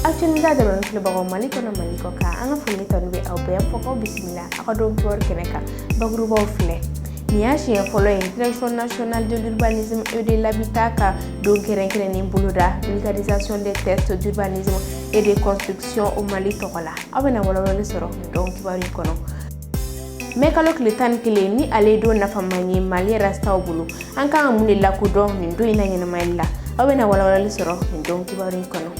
Actualité jabaranin filɛbagaw, Mali kɔnɔ, Mali kɔ kan, an ka foli ni tanu bɛ aw bɛɛ fɔ k'aw bisimila aw ka don kibaru kɛnɛ kan. Bakurubaw filɛ: nin y'a siɲɛ fɔlɔ ye Direction nationale de l'urbanisme et de l'habitat ka don kɛrɛnkɛrɛnnen boloda vulgarisation des textes d'urbanisme et de construction au Mali tɔgɔ la. Aw bɛna walawalali sɔrɔ nin don kibaru in kɔnɔ. Mɛ kalo tile 11 ni ale ye don nafama ye Mali rastaw bolo, an kan ka mun de lakodɔn nin don in na ɲɛnamayali la? Aw bɛna walawalali sɔrɔ nin don kibaru in kɔnɔ.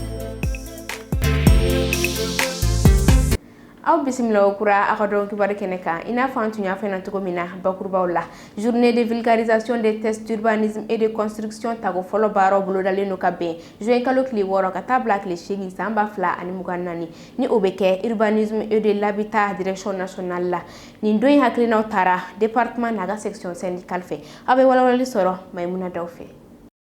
Aw bisimila o kura aw ka don kibaru kɛnɛ kan. I n'a fɔ an tun y'a fɔ na cogo min na bakurubaw la, journée de vulgarisation des textes d'urbanisme et de construction tago fɔlɔ baaraw bolodalen don ka bɛn juin kalo tile 6 ka taa bila tile 8 san 2024, ni o bɛ kɛ urbanisme et de l'habitat direction nationale la. Nin don in hakilinaw taara département n'a ka section syndicale fɛ. Aw bɛ walawalali sɔrɔ Mayimuna Daw fɛ.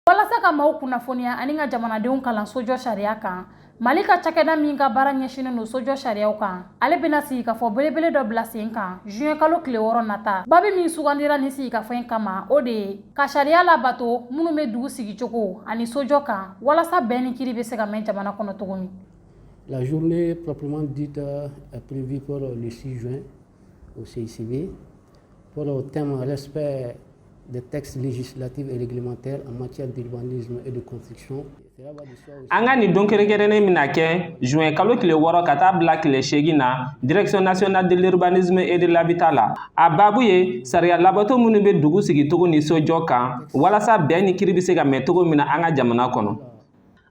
Walasa ka maaw kunnafoniya ani ka jamanadenw kalan sojɔ sariya kan, Mali ka cakɛda min ka baara ɲɛsinnen don sojɔ sariyaw kan, ale bɛna sigikafɔ belebele dɔ bila sen kan juin kalo tile 6 nata. Babi min sugandira nin sigikafɔ in kama, o de ye ka sariya labato minnu bɛ dugu sigicogo ani sojɔ kan, walasa bɛn ni kiri bɛ se ka mɛn jamana kɔnɔ cogo min. La journée proprement dite est prévue pour le 6 juin au CICB pour le thème respect des textes législatifs et réglementaires en matière d'urbanisme et de construction. An ka nin don kɛrɛnkɛrɛnnen bɛna kɛ juin kalo tile 6 ka taa bila tile 8 na Direction nationale de l'urbanisme et de l'habitat la. A baabu ye sariya labato minnu bɛ dugu sigicogo ni sojɔ kan, walasa bɛn ni kiri bɛ se ka mɛn cogo min na an ka jamana kɔnɔ.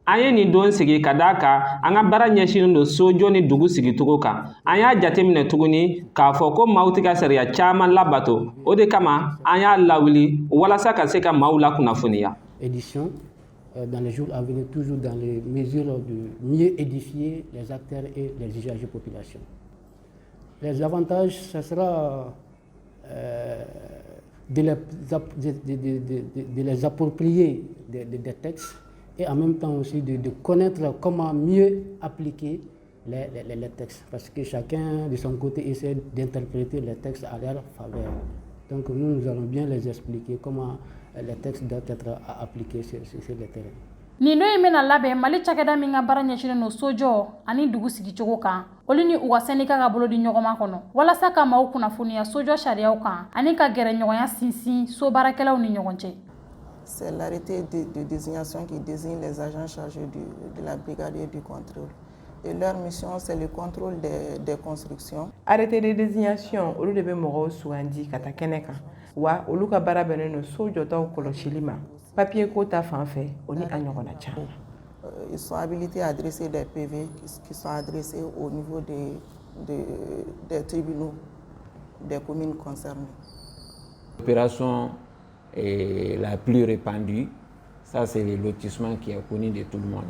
An ye nin don sigi ka d'a kan an ka baara ɲɛsinnen don sojɔ ni dugu sigicogo kan. An y'a jateminɛ tuguni k'a fɔ ko maaw tɛ ka sariya caman labato. O de kama an y'a lawuli walasa ka se ka maaw lakunnafoniya. Édition dans les jours à venir, toujours dans les mesures de mieux édifier les acteurs et les usagers populations. Les avantages, ce sera de les approprier des textes et en même temps aussi de connaître comment mieux appliquer les textes, parce que chacun de son côté essaie d'interpréter les textes à leur faveur. Donc nous, nous allons bien les expliquer comment les textes doivent être appliqués sur le terrain. Nin don in bɛna labɛn Mali cakɛda min ka baara ɲɛsinnen don sojɔ ani dugu sigicogo kan, olu ni u ka syndicat ka bolo di ɲɔgɔnma kɔnɔ, walasa ka maaw kunnafoniya sojɔ sariyaw kan ani ka gɛrɛ ɲɔgɔnya sinsin so baarakɛlaw ni ɲɔgɔn cɛ. C'est l'arrêté de désignation qui désigne les agents chargés de la brigade et du contrôle. Et leur mission, c'est le contrôle des constructions. Arrêté de désignation, olu de bɛ mɔgɔw sugandi ka taa kɛnɛ kan wa. Olu ka baara bɛnnen don so jɔtaw kɔlɔsili ma, papier ko ta fan fɛ, o ni a ɲɔgɔnna caman. Ils sont habilités à dresser des PV qui sont adressés au niveau des tribunaux des communes concernées. L'opération la plus répandue, ça c'est le lotissement qui est connu de tout le monde.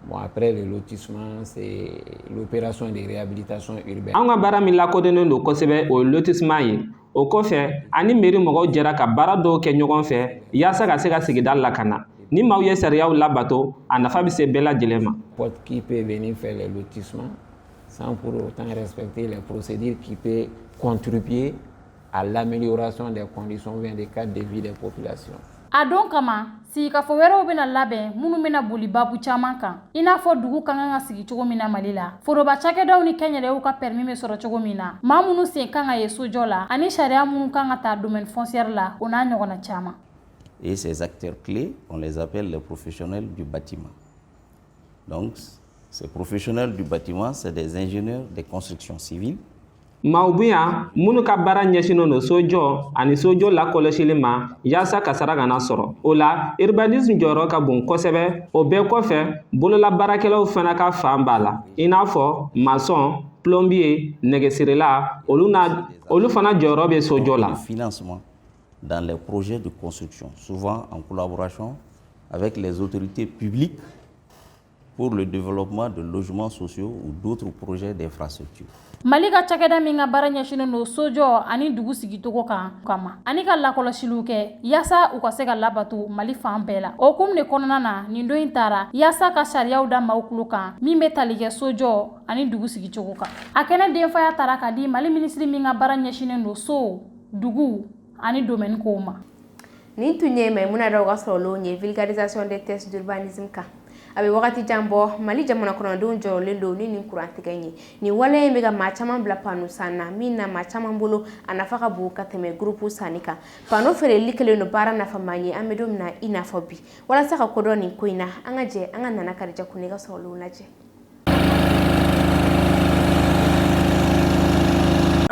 Bon, après le lotissement, c'est l'opération de réhabilitation urbaine. An ka baara min lakodɔnnen don kosɛbɛ, o ye lotissement ye. O kɔfɛ, ani mairie mɔgɔw jɛra ka baara dɔw kɛ ɲɔgɔn fɛ yaasa ka se ka sigida lakana. Ni maaw ye sariyaw labato, a nafa bɛ se bɛɛ lajɛlen ma. N'importe qui peut venir faire les lotissements sans pour autant respecter les procédures qui peuvent contribuer à l'amélioration des conditions ou bien des cadres de vie des populations. A don kama, sigikafɔ wɛrɛw bɛna labɛn minnu bɛna boli babu caman kan, i n'a fɔ dugu ka kan ka sigi cogo min na Mali la, foroba cakɛdaw ni kɛnyɛrɛyew ka permis bɛ sɔrɔ cogo min na, maa minnu sen kan ka ye sojɔ la, ani sariya minnu kan ka ta domaine foncière la, o n'a ɲɔgɔnna caman. Et ces acteurs clés, on les appelle les professionnels du bâtiment. Donc, ces professionnels du bâtiment, c'est des ingénieurs des constructions civiles. Maaw bɛ yan minnu ka baara ɲɛsinnen don sojɔ ani sojɔ lakɔlɔsili ma yaasa kasara kana sɔrɔ. O la, urbanisme jɔyɔrɔ ka bon kosɛbɛ. O bɛɛ kɔfɛ, bololabaarakɛlaw fana ka fan b'a la, i n'a fɔ maçon, plombier, nɛgɛsirila, olu n'a olu fana jɔyɔrɔ bɛ sojɔ la. Le financement dans les projets de construction, souvent en collaboration avec les autorités publiques pour le développement de logements sociaux ou d'autres projets d'infrastructure. Mali ka cakɛda min ka baara ɲɛsinnen don sojɔ ani dugu sigicogo kan kama ani ka lakɔlɔsiliw kɛ yaasa u ka se ka labato Mali fan bɛɛ la, o hukumu de kɔnɔna na nin don in taara yaasa ka sariyaw da maaw tulo kan min bɛ tali kɛ sojɔ ani dugu sigicogo kan. A kɛnɛ denfaya taara ka di Mali minisiri min ka baara ɲɛsinnen don so, dugu ani domaine kow ma. Nin tun ye Maimuna Daw ka sɔrɔlenw ye vulgarisation des textes d'urbanisme kan. A bɛ wagati jan bɔ, Mali jamana kɔnɔdenw jɔrɔlen don ni nin kurantigɛ in ye. Nin waleya in bɛ ka maa caman bila pano san na, min na maa caman bolo a nafa ka bon ka tɛmɛ groupe sanni kan. Pano feereli kɛlen don baara nafama ye an bɛ don min na i n'a fɔ bi. Walasa ka ko dɔn nin ko in na, an ka jɛ an ka Nana Kadija Kone ka sɔrɔlenw lajɛ.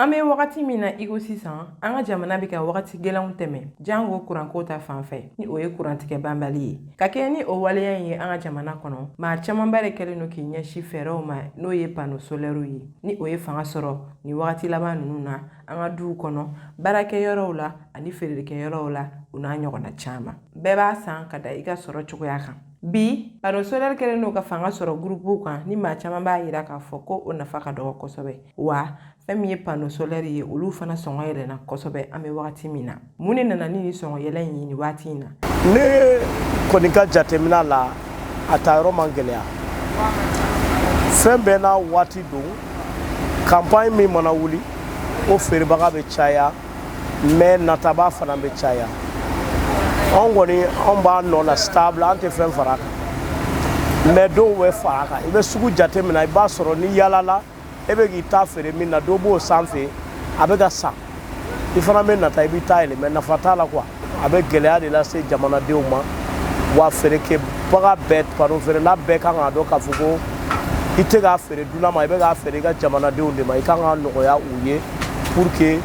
An bɛ wagati min na iko sisan, an ka jamana bɛ ka wagati gɛlɛnw tɛmɛ jango kuranko ta fan fɛ, ni o ye kurantigɛ banbali ye. Ka kɛɲɛ ni o waleya in ye an ka jamana kɔnɔ, maa camanba de kɛlen don k'i ɲɛsin fɛɛrɛw ma, n'o ye pano solɛriw ye, ni o ye fanga sɔrɔ nin wagati laban ninnu na an ka duw kɔnɔ, baarakɛyɔrɔw la ani feerelikɛyɔrɔw la, o n'a ɲɔgɔnna caman. Bɛɛ b'a san ka da i ka sɔrɔ cogoya kan. Bi, pano solaire kɛlen don ka fanga sɔrɔ gurupuw kan, ni maa caman b'a yira k'a fɔ ko o nafa ka dɔgɔ kosɛbɛ. Wa fɛn min ye pano solaire ye, olu fana sɔngɔ yɛlɛnna kosɛbɛ an bɛ wagati min na. Mun de nana ni nin sɔngɔ yɛlɛ in ye nin waati in na? Ne kɔni ka jateminɛ la, a ta yɔrɔ man gɛlɛya. Fɛn bɛɛ n'a waati don. Campagne min mana wuli, o feerebaga bɛ caya, mais nataba fana bɛ caya. Anw kɔni, anw b'a nɔ la stable, an tɛ fɛn fara a kan, mais dɔw bɛ fara a kan. I bɛ sugu jate minɛ, i b'a sɔrɔ ni yalala e bɛ k'i ta feere min na, dɔ b'o sanfɛ, a bɛ ka san, i fana bɛ nata, i b'i ta yɛlɛ, mais nafa t'a la quoi. A bɛ gɛlɛya de lase jamanadenw ma. Wa feerekɛbaga bɛɛ, pano feerela bɛɛ kan k'a dɔn k'a fɔ ko i tɛ k'a feere dunan ma, i bɛ k'a feere i ka jamanadenw de ma. I kan k'a nɔgɔya u ye pour que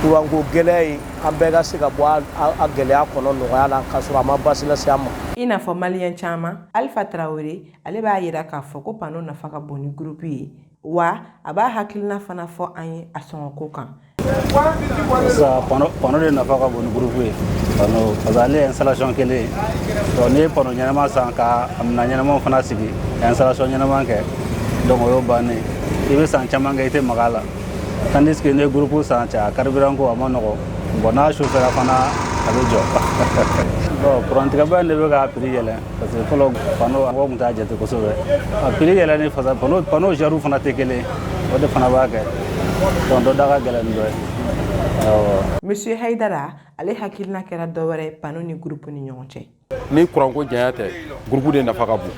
kuranko gɛlɛya in, an bɛɛ ka se ka bɔ a gɛlɛya kɔnɔ nɔgɔya la, k'a sɔrɔ a ma basi lase an ma. I n'a fɔ maliyɛn caman, Alifa Tarawele, ale b'a yira k'a fɔ ko pano nafa ka bon ni gurupu ye, wa a b'a hakilina fana fɔ an ye a sɔngɔko kan. Sisan pano de nafa ka bon ni gurupu ye. Pano, parce que ale ye installation kelen ye. Donc n'i ye pano ɲɛnama san ka a minɛn ɲɛnamaw fana sigi ka installation ɲɛnama kɛ, donc o y'o bannen. I bɛ san caman kɛ, i tɛ maga a la, tandis que n'i ye gurupu san cɛ, a carburant ko a ma nɔgɔ. Bon, n'a chauffera fana, a bɛ jɔ. Bon, kurantigɛba in de bɛ k'a prix yɛlɛn, parce que fɔlɔ pano, mɔgɔw tun t'a jate kosɛbɛ. A prix yɛlɛnni fasa, pano genre fana tɛ kelen, o de fana b'a kɛ. Donc dɔ da ka gɛlɛn ni dɔ ye, awɔ. Monsieur Haidara, ale hakilina kɛra dɔ wɛrɛ ye pano ni gurupu ni ɲɔgɔn cɛ. Ni kuranko janya tɛ, gurupu de nafa ka bon,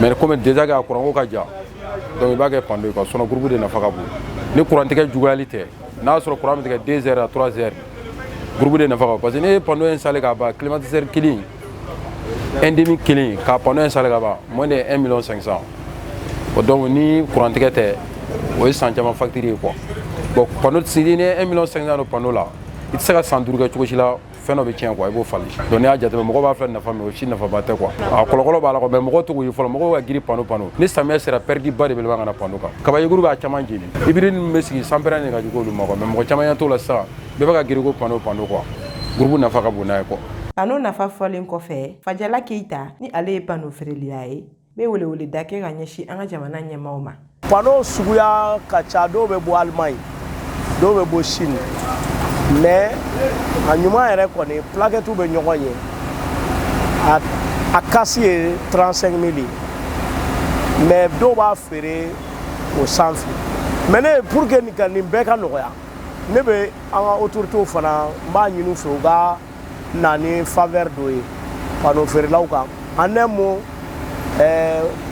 mais comme déjà que a kuranko ka jan, donc i b'a kɛ pano ye quoi. Sinon gurupu de nafa ka bon. Ni kurantigɛ juguyali tɛ, n'a y'a sɔrɔ kuran bɛ tigɛ 2 heures à 3 heures, gurupu de nafa ka bon, parce que n'i ye pano installé ka ban, climatiseur kelen, un demi kelen, ka pano installé ka ban, moins de 1 million 500. Bon, donc ni kurantigɛ tɛ, o ye san caman facture ye quoi. Bon, pano si ni ye 1 million 500 don pano la, i tɛ se ka san 5 kɛ cogo si la, fɛn dɔ bɛ tiɲɛ quoi, i b'o falen. Donc n'i y'a jateminɛ, mɔgɔw b'a filɛ nafa min, o si nafaba tɛ quoi. A kɔlɔlɔ b'a la quoi, mais mɔgɔw t'o ye fɔlɔ. Mɔgɔw ka girin pano pano. Ni samiyɛ sera, perte ba de bɛ laban ka na pano kan. Kabayiguru b'a caman jeni, hybride ninnu bɛ sigi sanpɛrɛn de ka jugu olu ma quoi, mais mɔgɔ caman ɲɛ t'o la sisan. Bɛɛ bɛ ka girin ko pano pano quoi. Groupe nafa ka bon n'a ye quoi. Pano nafa fɔlen kɔfɛ, Fajala Keyita, ni ale ye pano feerelila ye, bɛ weleweleda kɛ ka ɲɛsin an ka jamana ɲɛmaaw ma. Pano suguya ka ca, dɔw bɛ bɔ Allemagne, dɔw bɛ bɔ Chine, mais a ɲuman yɛrɛ kɔni, plaquette bɛ ɲɔgɔn ye. A casse ye 35 000 ye, mais dɔw b'a feere o sanfɛ. Mais ne, pour que nin ka nin bɛɛ ka nɔgɔya, ne bɛ an ka autorités fana, n b'a ɲini u fɛ, u ka na ni faveur dɔ ye pano feerelaw kan. En un mot,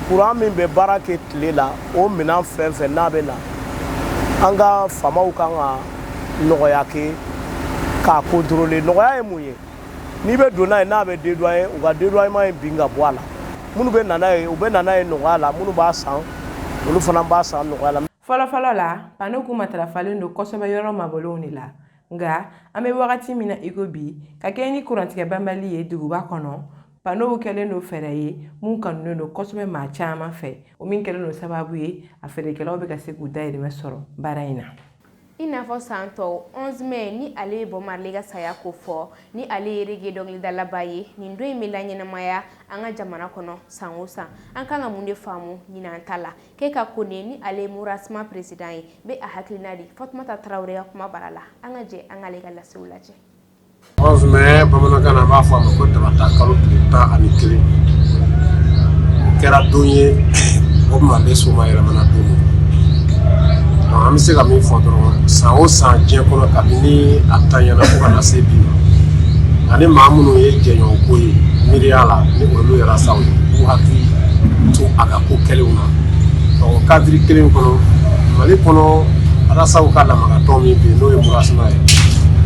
courant min bɛ baara kɛ tile la, o minɛn fɛn fɛn n'a bɛ na, an ka faamaw kan ka nɔgɔya kɛ k'a contrôler. Nɔgɔya ye mun ye? N'i bɛ don n'a ye, n'a bɛ dédouaner, u ka dédouanement in bin ka bɔ a la. Minnu bɛ na n'a ye, u bɛ na n'a ye nɔgɔya la. Minnu b'a san, olu fana b'a san nɔgɔya la. Fɔlɔfɔlɔ la, pano kun matarafalen don kosɛbɛ yɔrɔ mabɔlenw de la. Nka an bɛ wagati min na iko bi, ka kɛɲɛ ni kurantigɛ banbali ye duguba kɔnɔ, panow kɛlen don fɛɛrɛ ye mun kanunen don kosɛbɛ maa caman fɛ, o min kɛlen don sababu ye a feerekɛlaw bɛ ka se k'u dayirimɛ sɔrɔ baara in na. I n'a fɔ san tɔw, 11 mai, ni ale ye Bob Marley ka saya ko fɔ, ni ale ye reggae dɔnkilidalaba ye, nin don in bɛ laɲɛnamaya an ka jamana kɔnɔ san o san. An kan ka mun de faamu ɲinan ta la? Keka Kone, ni ale ye Murasma président ye, bɛ a hakilina di Fatumata Tarawele ka kuma bara la. An ka jɛ an k'ale ka lasew lajɛ. 11 mai, bamanankan na, an b'a fɔ a ma ko dabata kalo tile 11. O kɛra don ye, o Marley soma yɛlɛmana don min. Donc an bɛ se ka min fɔ dɔrɔn, san o san diɲɛ kɔnɔ, kabini a tanyana fo ka na se bi ma, ani maa minnu ye jɛɲɔgɔnko ye miiriya la, ni olu yɛrɛ saw ye. k'u hakili to a ka ko kɛlenw na. O cadre kelen kɔnɔ, Mali kɔnɔ, rasaw ka lamagatɔn min bɛ yen, n'o ye Murasima ye,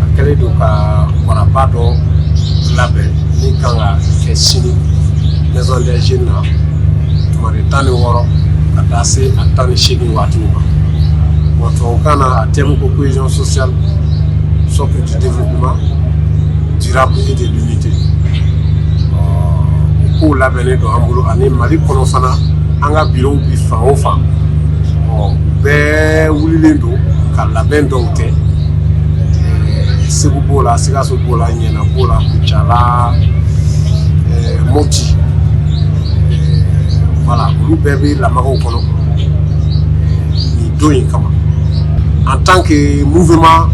a kɛlen don ka waraba dɔ labɛn min kan ka kɛ sini Maison des Jeunes na, tumari 16 ka taa se a 18 waatiw ma. Bon, tubabukan na, a thème ko cohésion sociale, socle du développement durable et de l'unité. O kow labɛnnen don an bolo. Ani Mali kɔnɔ fana, an ka bureau bi fan o fan, ɔ bɛɛ wulilen don ka labɛn dɔw kɛ. Segu b'o la, Sikaso b'o la, Ɲɛna b'o la, Kucala, Moti, voilà, olu bɛɛ bɛ lamagaw kɔnɔ nin don in kama. En tant que mouvement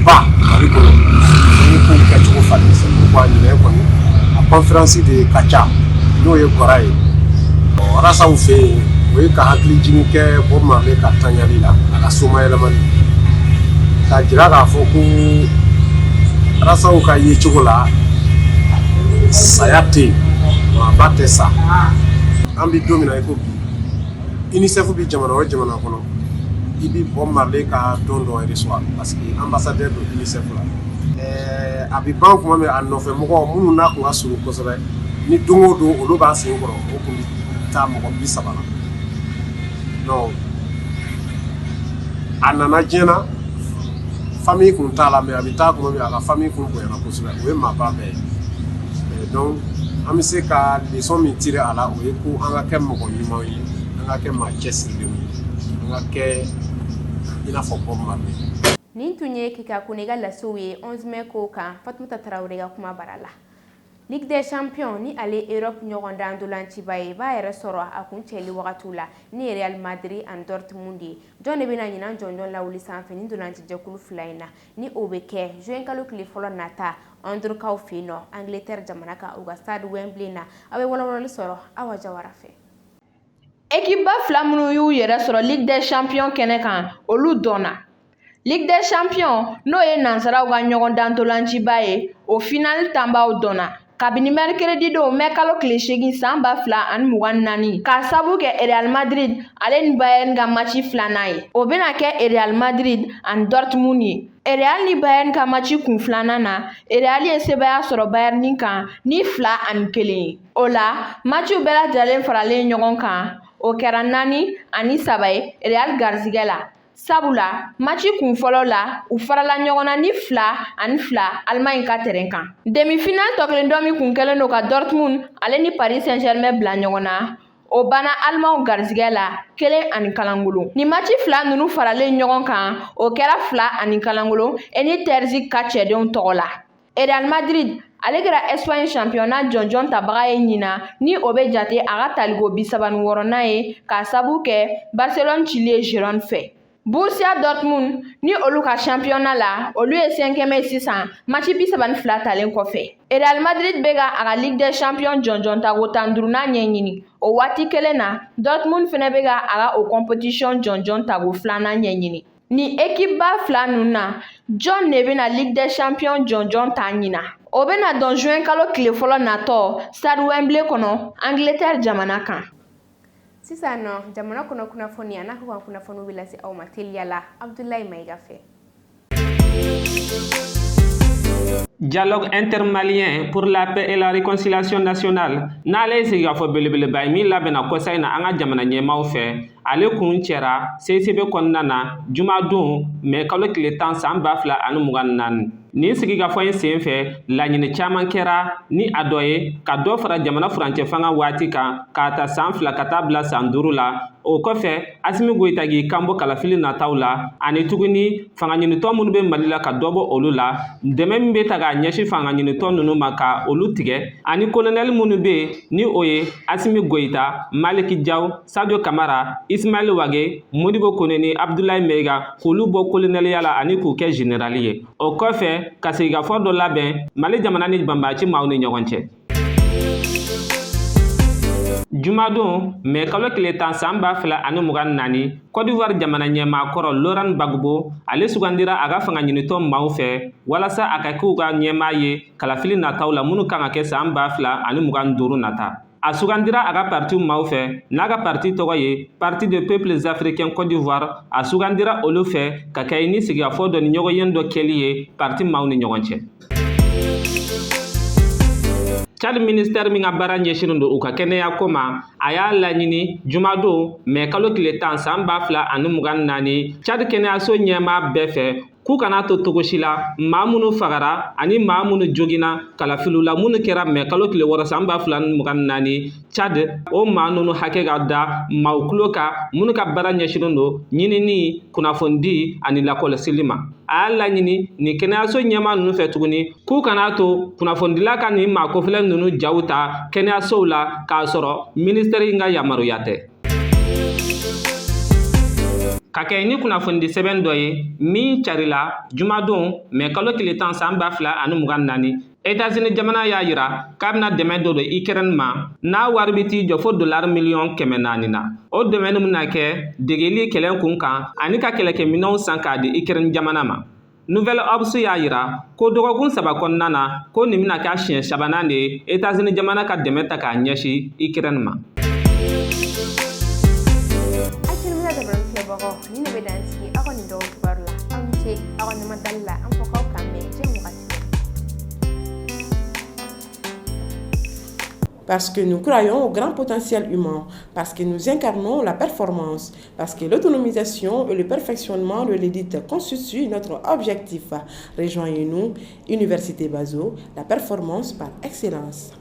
ba Mali kɔnɔ, an ye kow kɛcogo falen. C'est pourquoi ɲinɛ kɔni, a conférence de ka ca, n'o ye gɔra ye warasaw fɛ yen. O ye ka hakili jigin kɛ Bob Marley ka taɲali la, a ka somayɛlɛmali, k'a jira k'a fɔ ko rasaw ka yecogo la, saya tɛ yen, maaba tɛ sa. An bɛ don min na i ko bi, UNICEF bɛ jamana o jamana kɔnɔ, i bɛ Bob Marley ka don dɔ recevoir, parce que ambassadeur don UNICEF la. A bɛ ban tuma min, a nɔfɛ mɔgɔ minnu n'a kun ka surun kosɛbɛ, ni don o don olu b'a sen kɔrɔ, o kun bɛ taa mɔgɔ 30 la. Donc a nana diɲɛ na, famille kun t'a la, mais a bɛ taa tuma min, a ka famille kun bonyana kosɛbɛ, o ye maaba bɛɛ ye. Donc an bɛ se ka leçon min tirer a la, o ye ko an ka kɛ mɔgɔ ɲumanw ye, an ka kɛ maa cɛsirilenw ye, an ka kɛ i n'a fɔ Bob Marley. Nin tun ye Kika Kone ka lasew ye 11 mai ko kan, Fatumata Tarawele ka kuma bara la. Ligue des Champions, ni ale Europe ɲɔgɔndan dolanciba ye, b'a yɛrɛ sɔrɔ a kun cɛli wagatiw la ni Real Madrid ani Dortmund ye. Jɔn de bɛna ɲinan jɔnjɔn lawuli sanfɛ ni dolanci jɛkulu fila in na, ni o bɛ kɛ juin kalo tile fɔlɔ nata Londres fɛ yen nɔ, Angleterre jamana kan, u ka stade Wembley na? Aw bɛ walawalali sɔrɔ Awa Jawara fɛ. Équipe ba fila minnu y'u yɛrɛ sɔrɔ Ligue des Champions kɛnɛ kan, olu dɔnna. Ligue des Champions, n'o ye nansaraw ka ɲɔgɔndan ntolanciba ye, o finale tanbaw dɔnna kabini mercredi don, mɛ kalo tile 8 san 2024, k'a sabu kɛ Real Madrid ale ni Bayern ka match filanan ye. O bɛna kɛ Real Madrid ani Dortmund ye. Real ni Bayern ka match kun filanan na, Real ye sebaya sɔrɔ Bayern kan ni 2-1 ye. O la, matchiw bɛɛ lajɛlen faralen ɲɔgɔn kan, o kɛra 4-3 ye Real garizigɛ la, sabula match kun fɔlɔ la, u farala ɲɔgɔn na ni 2-2 Allemagne ka terrain kan. Demi-finale tɔ kelen dɔ min kun kɛlen don ka Dortmund ale ni Paris Saint-Germain bila ɲɔgɔn na, o banna Alimanw garizigɛ la 1-0. Ni match fila ninnu faralen ɲɔgɔn kan, o kɛra 2-0 Edin Terzic ka cɛdenw tɔgɔ la. Real Madrid ale kɛra Espagne championnat jɔnjɔn tabaga ye ɲinan, ni o bɛ jate a ka taliko 36nan ye, k'a sabu kɛ Barcelone cili ye Girone fɛ. Borussia Dortmund ni olu ka championnat la, olu ye cinquième ye sisan, match 32 talen kɔfɛ. Real Madrid bɛ ka a ka Ligue des Champions jɔnjɔn tako 15nan ɲɛɲini. O waati kelen na, Dortmund fɛnɛ bɛ ka a ka o compétition jɔnjɔn tako filanan ɲɛɲini. Ni équipe ba fila ninnu na, jɔn de bɛna Ligue des Champions jɔnjɔn ta ɲina? O bɛna dɔn juin kalo tile fɔlɔ natɔ, stade Wembley kɔnɔ, Angleterre jamana kan. Sisan nɔ, jamana kɔnɔ kunnafoni a n'a ka kunnafoniw bɛ lase aw ma teliya la Abdoulaye Mayiga fɛ. Dialogue intermalien pour la paix et la réconciliation nationale, n'ale ye sigikafɔ belebeleba ye min labɛnna kɔsa in na an ka jamana ɲɛmaaw fɛ, ale kun cɛra CICB kɔnɔna na jumadon, mɛ kalo tile 10 san 2024. Nin sigikafɔ in sen fɛ, laɲini caman kɛra, ni a dɔ ye ka dɔ fara jamana furancɛ fanga waati kan, k'a ta san 2 ka taa bila san 5 la. O kɔfɛ, Asimi Goyita k'i kanbɔ kalafili nataw la, ani tuguni fangaɲinitɔ minnu bɛ Mali la, ka dɔ bɔ olu la, dɛmɛ min bɛ ta k'a ɲɛsin fangaɲinitɔ ninnu ma, ka olu tigɛ, ani kolonɛli minnu bɛ yen, ni o ye Asimi Goyita, Maliki Jaw, Sadio Kamara, Ismaël Wage, Modibo Kone ni Abdoulaye Meiga, k'olu bɔ kolonɛliya la ani k'u kɛ général ye. O kɔfɛ, ka sigikafɔ dɔ labɛn Mali jamana ni banbaanci maaw ni ɲɔgɔn cɛ. Jumadon, mɛ kalo tile 10 san 2024, Côte d'Ivoire jamana ɲɛmaa kɔrɔ Laurent Gbagbo, ale sugandira a ka fanga ɲinitɔ maaw fɛ walasa a ka k'u ka ɲɛmaa ye kalafili nataw la minnu kan ka kɛ san 2025 nata. A sugandira a ka parti maaw fɛ, n'a ka parti tɔgɔ ye Parti des Peuples Africains Côte d'Ivoire. A sugandira olu fɛ ka kɛ ni sigikafɔ dɔ ni ɲɔgɔnye dɔ kɛli ye parti maaw ni ɲɔgɔn cɛ. Tchad ministère min ka baara ɲɛsinnen don u ka kɛnɛya ko ma, a y'a laɲini jumadon mɛ kalo tile 10 san 2024, Tchad kɛnɛyaso ɲɛmaa bɛɛ fɛ, k'u kana to cogo si la maa minnu fagara ani maa minnu joginna kalafiliw la minnu kɛra mɛ kalo tile 6 san 2024 Tchad, o maa ninnu hakɛ ka da maaw tulo kan minnu ka baara ɲɛsinnen don ɲinini, kunnafonidi ani lakɔlɔsili ma. A y'a laɲini nin kɛnɛyaso ɲɛmaa ninnu fɛ tuguni k'u kana to kunnafonidila ka nin maa kofɔlen ninnu jaw ta kɛnɛyasow la k'a sɔrɔ ministɛri in ka yamaruya tɛ. Ka kɛ ni kunnafonidi sɛbɛn dɔ ye min carila jumadon mɛ kalo tile 10 san 2024, États-Unis jamana y'a yira k'a bɛna dɛmɛ dɔ don Ukraine ma, n'a wari bɛ t'i jɔ fo dolari miliyɔn 400 na. O dɛmɛ nin bɛna kɛ degeli kɛlɛ kun kan ani ka kɛlɛkɛminɛnw san k'a di Ukraine jamana ma. Nouvel Obs y'a yira ko dɔgɔkun 3 kɔnɔna na, ko nin bɛna kɛ siɲɛ sabanan de ye États-Unis jamana ka dɛmɛ ta k'a ɲɛsin Ukraine ma. Filɛbagaw, nin de bɛ dan sigi aw ka nin dɔgɔkun kibaru la. Aw ni ce aw ka ɲɛmadali la. An fɔ k'aw k'an bɛn diɲɛ wagati. Parce que nous croyons au grand potentiel humain, parce que nous incarnons la performance, parce que l'autonomisation et le perfectionnement de l'élite constituent notre objectif. Rejoignez-nous, Université Bazo, la performance par excellence.